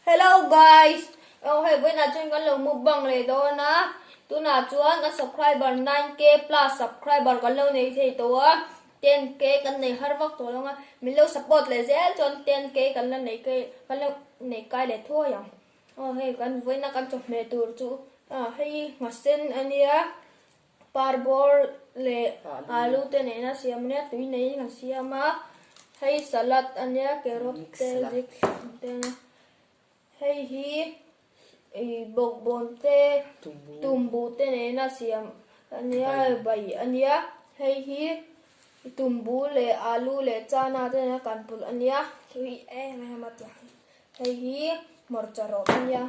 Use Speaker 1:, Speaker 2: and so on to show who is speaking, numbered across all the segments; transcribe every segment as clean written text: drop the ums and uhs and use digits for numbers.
Speaker 1: Hello guys! Oh hei vawiinah chuan kan lo mukbang leh dawn a, tunah chuan kan subscriber 9k plus subscriber kan lo nei thei tawh a, 10k kan nei har vak tawh lo ang a, min lo support leh zel chuan 10k kan la nei kai kan lo nei kai leh thuai ang. Aw hei kan vawiina kan chawhmeh tur chu ah hei nghasen a nia. Parbawr leh alu te nena siam ania tui neiin an siam a hei salad ania carrot te zik te ania hei hi ih bawkbawn te tumbu te nena siam ania bai ania hei hi tumbu leh alu leh chana te nena kan pawlh ania tui em em a tiang hi hei hi hmarcha rawt ania.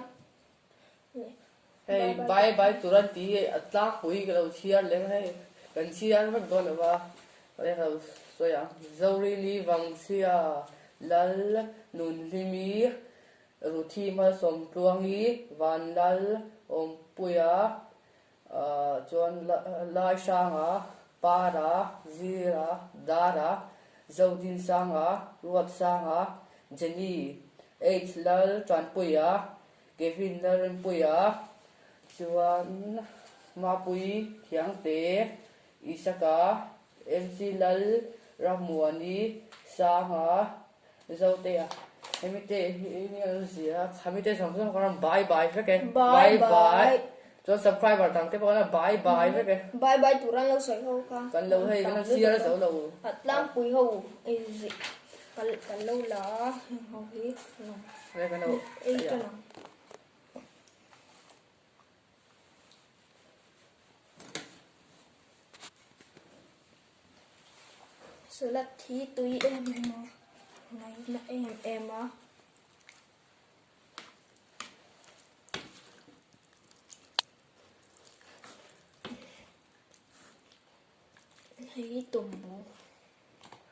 Speaker 2: Hei bye bye tur an tih hi a tlangpui ka lo chhiar leng hei kan chhiar vek dawn lo va ka lo sawi ang Zorini Vangchhia Lal Nunhlimi Ruthi Hmalsawmtluangi Vanlal Awmpuia chuan Laihranga Para Zira Dara Zodinsanga Ruatsanga Jenny H Lal Tanpuia Kevin Lalrinpuia chuan Mapui Thiangte, Isaka, MC Lal Rammuani, Sanga, Zotea hemi te hi nia an zia a, khami te zawng zawng khan bye bye vek e, bye bye chuan subscriber dang te pawh khan bye bye vek e.
Speaker 1: Bye bye tur an lo sawi ho kha.
Speaker 2: Kan lo hei kan lo siar zo lo.
Speaker 1: A tlangpui ho Kan lo la a, heng ho hi ei tan ang. Salad hi tui em em a, ngaihna em em a. Hei tumbu.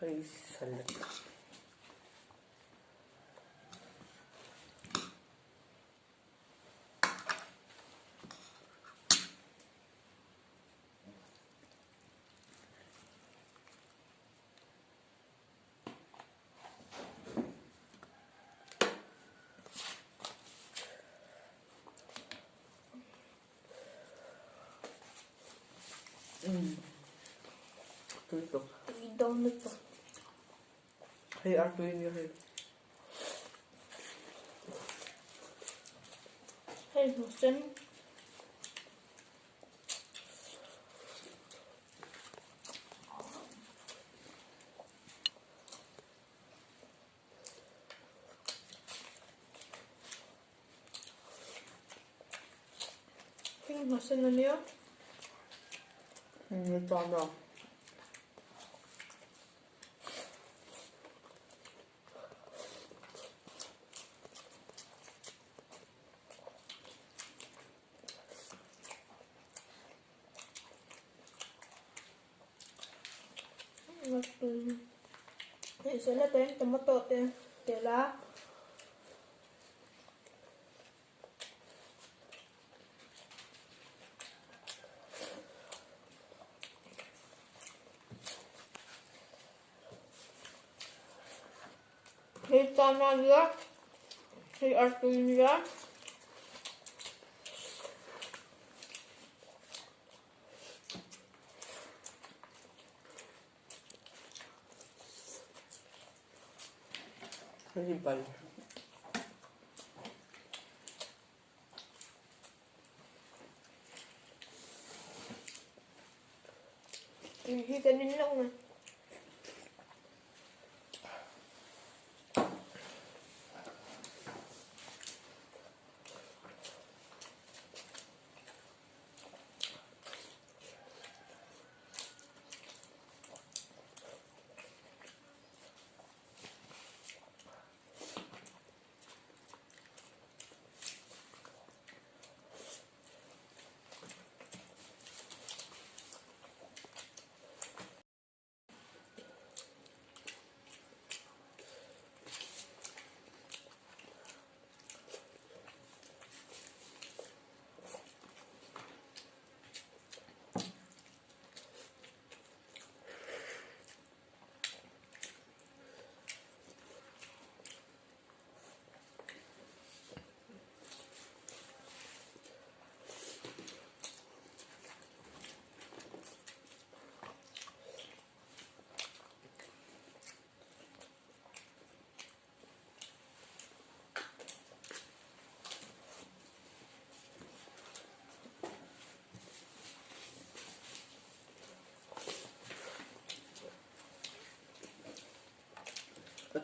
Speaker 2: Hei salad. Tui tuk.
Speaker 1: Tui dawn lutuk.
Speaker 2: Hei ar tui nia hei.
Speaker 1: Hei hmu sen. Hei hmasa na nia.
Speaker 2: Ni ta na.
Speaker 1: Hei salad ah hian tomato te tel a. Hei chana nia hei artui nia.
Speaker 2: Hei bai.
Speaker 1: Tui hi kan in loh mai.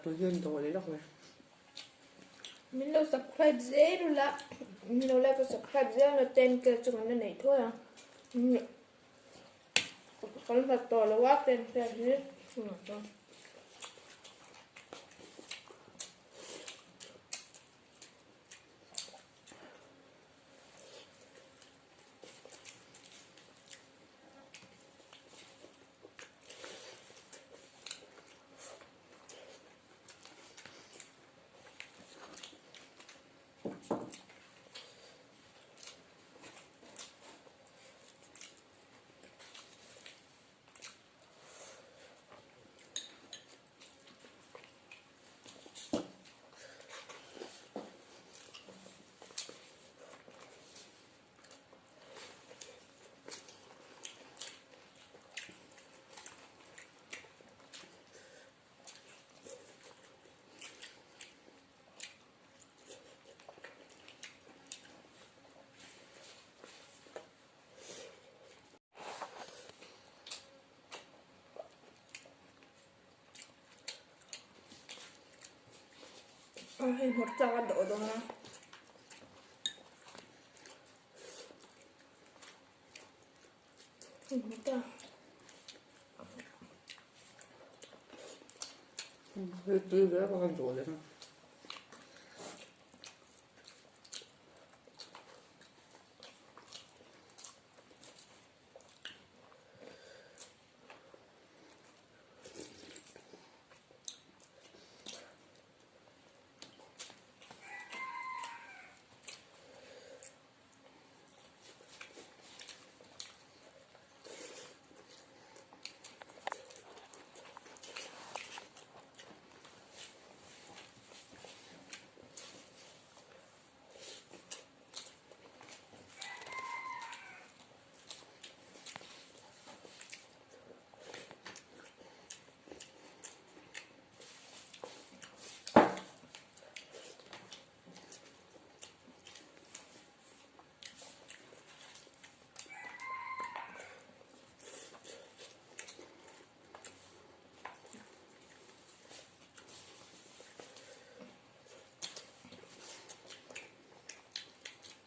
Speaker 2: tui hian dawl leh lawk mai.
Speaker 1: Min lo subscribe zel ula, min lo like a subscribe zel ula 10k chu kan la neih thuai ang. Kan hlat tawh lo a 10k hi. Hei hmawrh chak a dawh dawn a. Hei hmawrh chak.
Speaker 2: Hei tui ve a kan dawh leh a.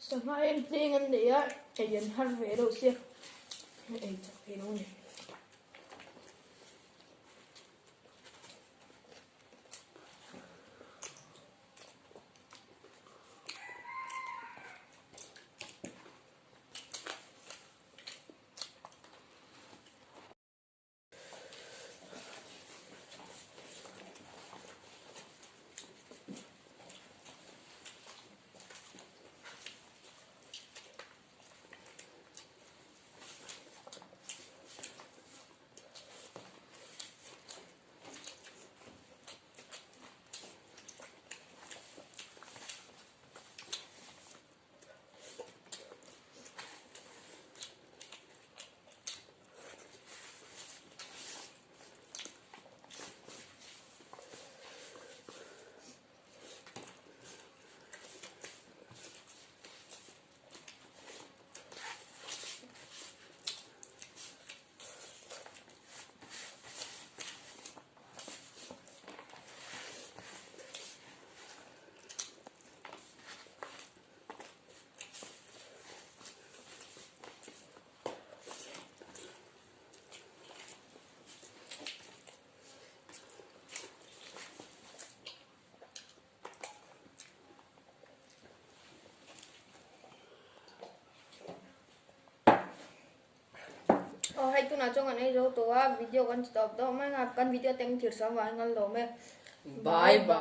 Speaker 1: Sangha hian hling an nei a, ei an har ve lo sia, ei chak thei lo a ni. Aw hei tunah chuan kan ei zo tawh a video kan ti tawp tawh mai a kan video te an thir sam vangin kan lawm e.
Speaker 2: Bye bye.